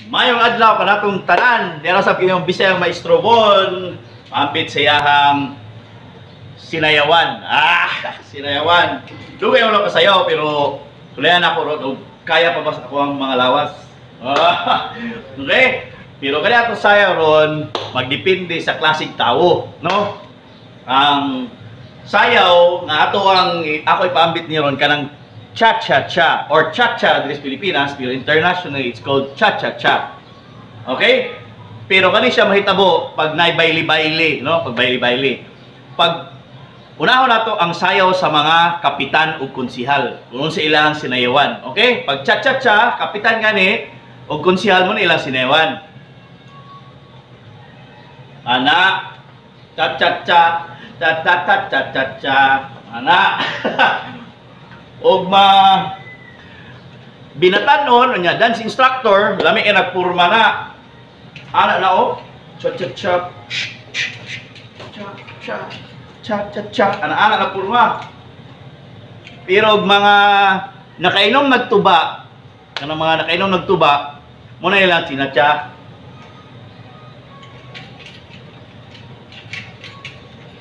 Mayong adlaw kanatong tanan, dira sa inyong Bisayang Maestro Von, paambit sa iyahang sinayawan. Ah, sinayawan. Dugay wala kasayaw pero sulayan ako ron og kaya pa ba sa ako ang mga lawas. Ah, okay. Pero kaya ato sayaw ron magdepende sa klaseng tawo, no? Ang sayaw nga ato ang ako ipaambit ni ron kanang cha-cha-cha or cha-cha diri sa Pilipinas, pero internationally it's called cha-cha-cha. Okay? Pero kani siya mahitabo pag naay bayli-bayli, no? Pag bayli-bayli. Pag unahon nato ang sayaw sa mga kapitan ug konsihal, kung sa ilang sinayawan. Okay? Pag cha-cha-cha, kapitan gani ug konsihal mo na ilang sinayawan. Ana, cha-cha-cha, cha-cha-cha-cha-cha-cha. Ana. Og ma binatanon nya dance instructor lami kay nagpurma na. Ana na oh, cha cha cha cha cha cha cha cha, ana ana na purma. Pero og mga nakainom nagtuba, kanang mga nakainom nagtuba, muna ilang sinacha.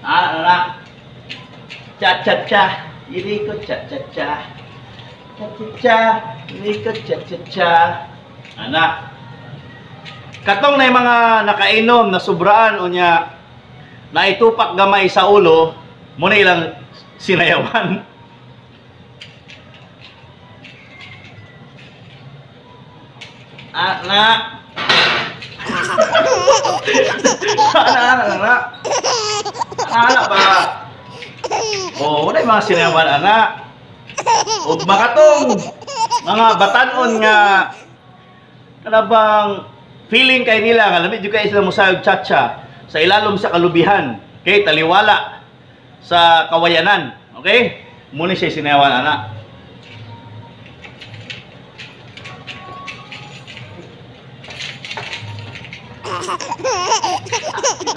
Ana na cha cha cha, ili ko cha cha cha, cha cha cha, ili ko cha cha cha. Ana. Katong na yung mga nakainom na sobraan o nya naitupak gamay sa ulo, muna ilang sinayawan. Ana. Ana, ana, ana. Ana ba? Oh, wala yung mga sinayawan, ana. Og makatong mga batanon nga kanabang feeling kay nila nga lami jud kay sila mosayog cha-cha sa ilalom sa kalubihan, kay taliwala sa kawayanan. Okay? Muna siya sinayawan, ana.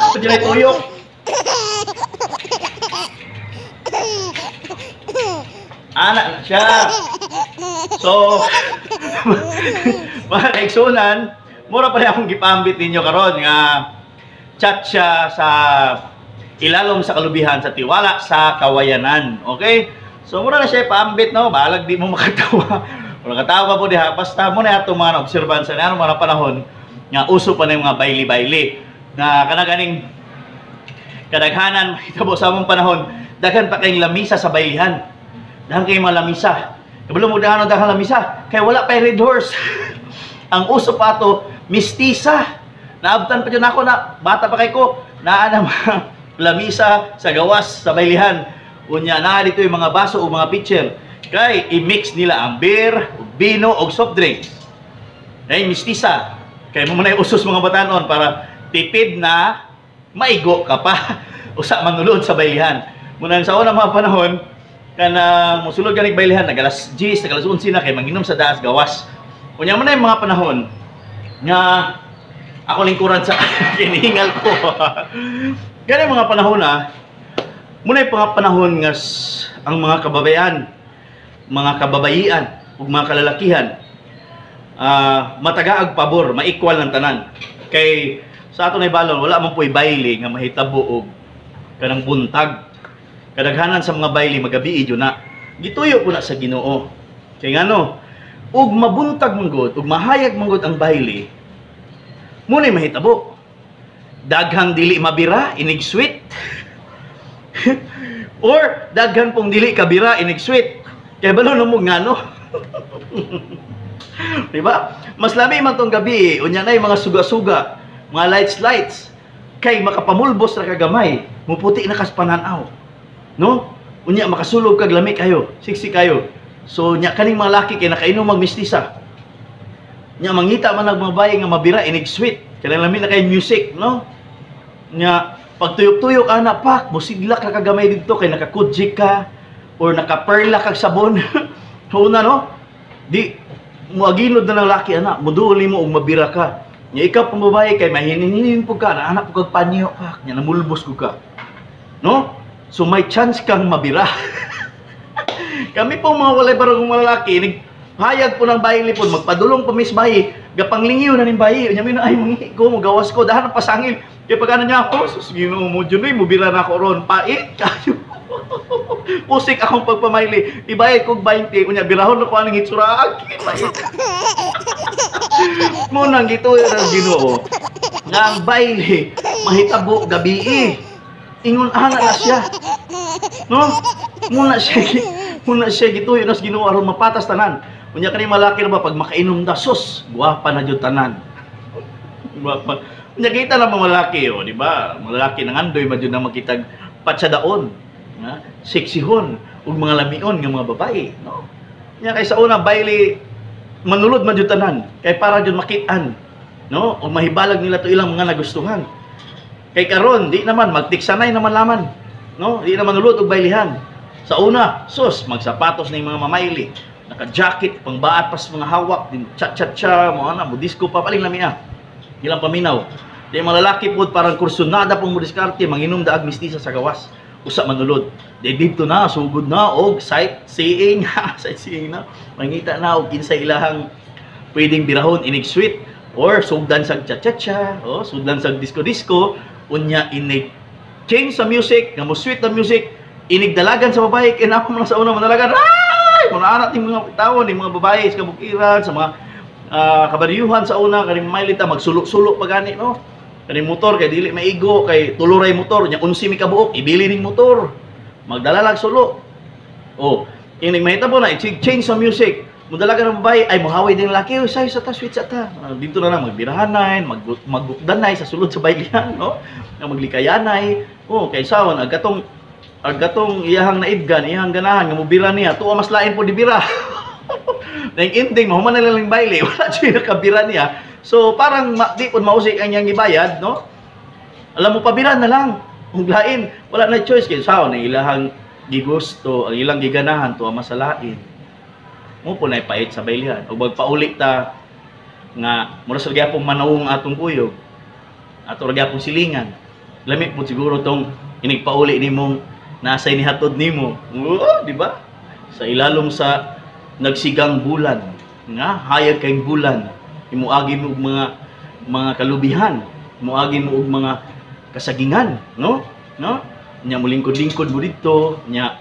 Ako dyan ay tuyok. Ana na siya. So, mga kaigsunan, mura pa rin akong gipambit ninyo karon nga cha-cha sa ilalom sa kalubihan sa tiwala sa kawayanan. Okay? So, mura na siya paambit, no? Balag di mo makatawa. Mura katawa po diha. Basta mo na atong mga naobserbahan sa mga panahon nga uso pa na yung mga bayli-bayli na kanaganing kadaghanan mahitabo sa among panahon, daghan pa kayong lamisa sa baylihan. Daghan kayong mga lamisa. Kabalo mo daghan daghan lamisa kay wala pa red horse. Ang uso pa ato mistisa. Naabtan pa jud nako na bata pa kay ko naa na mga lamisa sa gawas sa baylihan. Unya naa dito yung mga baso o mga pitcher kay i-mix nila ang beer, bino og soft drinks. Kay mistisa. Kay mo man usos mga batanon para tipid na maigo ka pa usa manulod sa baylihan. Muna sa unang mga panahon kana mosulod ganig baylihan nagalas 10, nagalas 11 na kay manginom sa daas gawas. Unya man yung mga panahon nga ako lingkuran sa kinihingal ko. Gani mga panahon na muna yung mga panahon nga ang mga kababayan, mga kababayian ug mga kalalakihan matagaag pabor, ma-equal ng tanan. Kay sa ato na balon wala man po'y bayli nga mahitabo og kanang buntag. Kadaghanan sa mga bayli magabi jud na. Gituyo po na sa Ginoo. Kay ngano, ug mabuntag man gud, ug mahayag man gud ang bayli, muna'y mahitabo. Daghang dili mabira inig sweet. Or daghan pong dili kabira inig sweet. Kay balo na mo ngano. Diba? Mas lami man tong gabi, unya na yung mga suga-suga, mga lights-lights, kay makapamulbos ra kagamay, muputi na kas pananaw. No? Unya makasulog kag lami kayo, siksi kayo. So nya kaning mga laki kay nakainom magmistisa. Nya mangita man ang mga bayi nga mabira inig sweet, kay lami na kay music, no? Nya pagtuyok-tuyok ana pak, musidlak ra kagamay didto kay nakakudjik ka or nakaperla kag sabon. Una no? Di muaginod na ng laki ana, muduol mo og mabira ka. Nya ikaw pang babae kay mahinihinin pug ka, na anak pug kag panyo pak, nya namulbos ko ka. No? So may chance kang mabira. Kami po mga walay barong mga lalaki, naghayag po ng bayli po, magpadulong pa mis bayi, Gapanglingiw na ning bayi. Unya mi na ay mangihi ko, mogawas ko, dahan ang pasangil. Kay pag ano niya ako, sus, Ginoo mo dyan, mo bira na ako ron. Pait kayo. Usik akong pagpamayli. Ibayad kog 20, unya birahon na ko aning hitsura. Agi, pait. Mo nang gituyo ng Ginoo nga ang bayle mahitabo gabii. Ingon ana na siya. No? Muna siya gituyo nas Ginoo aron mapatas tanan. Unya kani malaki ra ba pag makainom da, sus, guwapa na jud tanan. Guwapa. Unya kita lang mga lalaki, oh, di ba? Mga lalaki nangandoy man jud na makitag patsadaon, nga seksihon ug mga lamion nga mga babae, no? Nya kay sa una bayle manulod man jud tanan kay para jud makit-an, no? O mahibalag nila to ilang mga nagustuhan. Kay karon di naman magtiksanay naman laman, no? Di naman nulod og baylihan. Sa una, sus, magsapatos na yung mga mamayli, naka-jacket, pangbaat pas mga hawak, din cha-cha-cha, mo ana, mo disco pa paling lami ah. Ilang paminaw. Di mga lalaki pod parang kursunada pong mo diskarte, manginom daag mistisa sa gawas. Usa manulod. Di didto na, sugod na og sightseeing, sightseeing na. Mangita na og kinsay ilahang pwedeng birahon inig sweet or sugdan sa cha-cha-cha, oh, sugdan sa disco-disco, unya inig change sa music, nga mo sweet na music, inig dalagan sa babae, kay na ako man sa una manalagan, ay, mga anak ni mga tawo ni mga babae sa kabukiran, sa mga kabaryuhan sa una, kaning mailita magsulok-sulok pa gani, no? Kaning motor kay dili maigo, kay tuluray motor, nya 11 mi kabuok, ibili ning motor. Magdala lang sulok. Oh, inig mahitabo na i-change sa music. Mudalagan ng babae, ay muhaway din laki, oy sayo sa ta, sweet sa ta. Dito na lang magbirahanay, maggukdanay sa sulod sa baylihan, no? Nga maglikayanay. Oh, kay sawan ag katong iyahang naibgan, iyahang ganahan nga mobira niya, tuwa mas lain po dibira. Nang ending mahuman na lang bayle, wala siya nakabira niya. So parang di pud mausik ang iyang gibayad, no? Alam mo, pabira na lang. Ug lain, wala na choice kay sawan ang ilahang gigusto, ang ilang giganahan tuwa masalain. Mo po na pait sa baylihan. Ug magpauli ta nga mura sa gyapong manawong atong kuyog. Ato ra gyapong silingan. Lami po siguro tong inigpauli nimong nasa inihatod nimo. Oo, di ba? Sa ilalom sa nagsigang bulan, nga hayag kay bulan, imuagi mo og mga kalubihan, imuagi mo og mga kasagingan, no? No? Nya mulingkod-lingkod mo didto, nya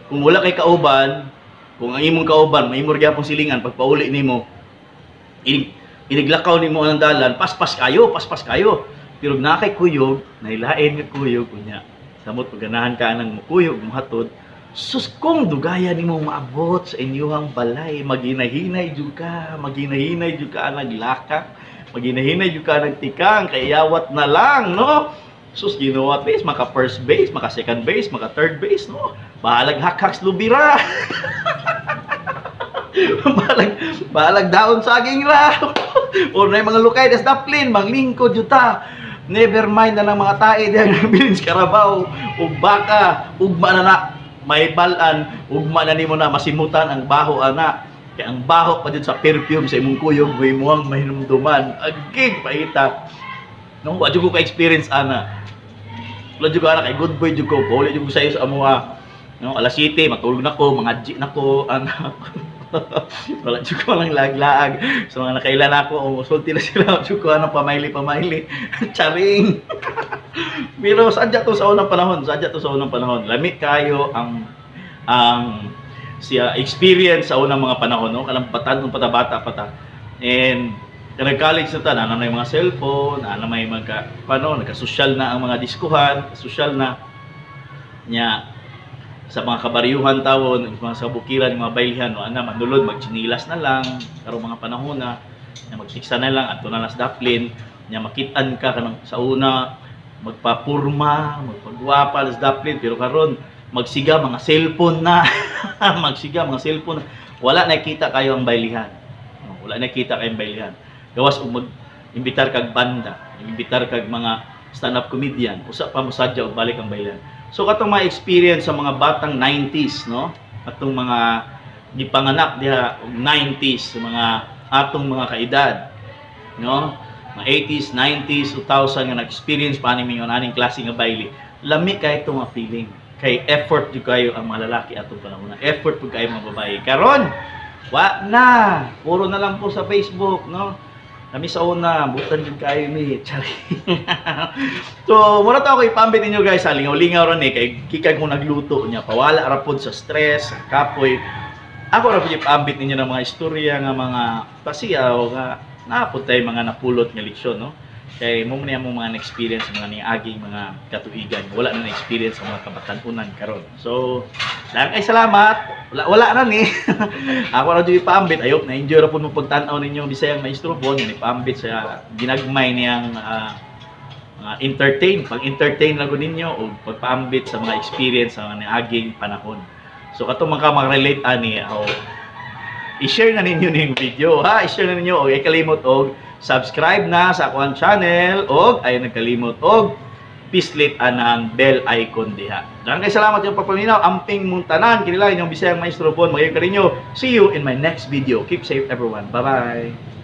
kung wala kay kauban, kung ang imong kauban mahimo ra gyapon silingan pagpauli nimo, iniglakaw nimo ang dalan, paspas kayo, paspas kayo. Pero na kay kuyog, nailain nga kuyog unya. Samot paganahan ka nang mukuyog muhatod, sus kung dugaya nimo maabot sa inyuhang balay, maginahinay jud ka, maginahinay jud ka naglakak, maginahinay jud ka nagtikang, kay yawat na lang, no? Sus, Ginoo, at least maka first base, maka second base, maka third base, no? Bahalag hakhaks lubira. Bahalag daon saging ra. Or na mga lukay das daplin, maglingkod jud ta. Never mind na lang mga tae diha nga bilin sa karabaw ug baka ugma na na may balan, ugma na nimo na masimutan ang baho ana. Kay ang baho pa jud sa perfume sa imong kuyog may muang mahinumduman. Agig paita. No, wa jud ko ka-experience ana. Wala jud ko ana kay good boy jud ko. Pauli jud ko sa iyo sa amoa. No, alas 7 matulog na ko, mga G na ko anak. Wala jud ko lang laag-laag. So mga nakailan ako, musulti na sila jud ko anang pamaili-pamaili. Charing. Pero sadya to sa unang panahon, sadya to sa unang panahon. Lami kayo ang siya experience sa unang mga panahon, no? Kanang batan pa ta, bata pa ta. And kanang college na ta, na may mga cellphone, na may mga paano, nagka-social na ang mga diskuhan, social na nya sa mga kabaryuhan tawon, mga sa bukiran, mga baylihan, no, ana manulod magtsinilas na lang karong mga panahon na, nya magsiksa na lang adto na las daplin, nya makit-an ka kanang sa una magpapurma, magpagwapa las daplin, pero karon magsiga mga cellphone na. Magsiga mga cellphone na. Wala nakita kayo ang baylihan. No, wala nakita kayo ang baylihan. Gawas og mag-imbitar kag banda, imbitar kag mga stand-up comedian, usa pa mo sadya og balik ang baylihan. So katong mga experience sa mga batang 90s, no? Atong mga gipanganak diha og 90s, sa mga atong mga kaedad, no? Mga 80s, 90s, 2000 nga nag-experience pa ni mingon aning klase nga bayle. Lami kay itong mga feeling. Kay effort jud kayo ang mga lalaki atong panahon. Effort pud kayo mga babae. Karon, wa na. Puro na lang po sa Facebook, no? Kami sa una, butan jud kayo ni. Chari. So, mura to ako ipambit ninyo, guys, sa lingaw-lingaw ra ni kay kikag mo nagluto niya, pawala ra pod sa stress, sa kapoy. Ako ra pud ipambit ninyo ng mga istorya nga mga pasiyaw nga napud tay mga napulot nga leksyon, no? Kay mo man among mga na-experience mga niaging mga katuigan, wala na na-experience sa mga kabatan-unan karon. So, dahil kay salamat, wala wala na ni. Ako ra jud ipaambit, ayop na enjoy ra pud mo pagtan-aw ninyo Bisayang Maestro Bon, nga ipaambit sa ginagmay niyang mga entertain, pag-entertain lang ko ninyo o pagpaambit sa mga experience sa mga niaging panahon. So kato man ka makarelate ani, o i-share na ninyo ning video, ha, i-share na ninyo og ay kalimot og subscribe na sa akong channel og ay nagkalimot og pislit anang bell icon diha. Daghang kay salamat yung pagpaminaw. Amping mong tanan kinila inyong Bisayang Maestro Bon. Magayon kaninyo. See you in my next video. Keep safe, everyone. Bye-bye.